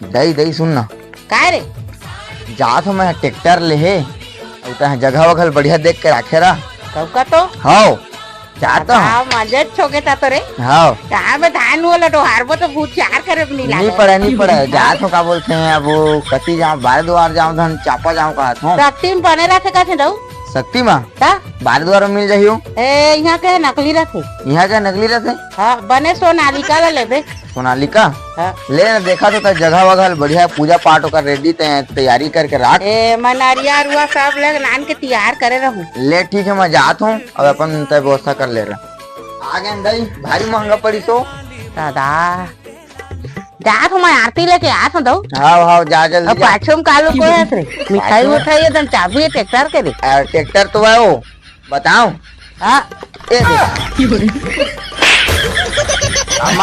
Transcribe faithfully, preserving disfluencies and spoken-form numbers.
दई, दई, सुन ना। काय रे? जात हो मैं ट्रैक्टर ले हे, अउ तैं जगह वगह बढ़िया देख के राखे रहा। कब का तो? हव, जात हो। हाँ, मजे छोके था तो रे। हव। कहाँ में धान वाला डोहार वो तो भूत चार करे नहीं नहीं लागे। पड़े, नहीं पड़े। जात हो का बोलते हैं, अब वो कती जाऊँ, बारे दुआर जाऊँ, धन चापा जाऊँ कहा था। शक्ति में बने रहते का थे दऊ? शक्ति में? ता? बारे दुआर में मिल जाही हो। ए, यहाँ के नकली रहते। यहाँ के नकली रहते? हाँ, बने सोनालिका ला लेबे। सोनालिका? हाँ। ले ना, देखा तो तैं जगह वगह बढ़िया, पूजा पाठ ओकर ready, तैं तैयारी करके राख। ए, मैं नरिया अरुआ सब ले नान के तैयार करे रहूं। ले ठीक है, मैं जात हूँ, अब अपन तैं व्यवस्था कर ले रहा। आ गए दई, भारी महंगा पड़ी तो। दादा, जात हूँ मैं, आरती लेके आत हूँ दऊ। हाव, हाव, जा जल्दी अब जा। पाछू में कालू को है रे, मिठाई उठाई एकदम चाबी है ट्रैक्टर के रे। आ, ट्रैक्टर तो है वो, बताओ। हाँ। ए दे। हमार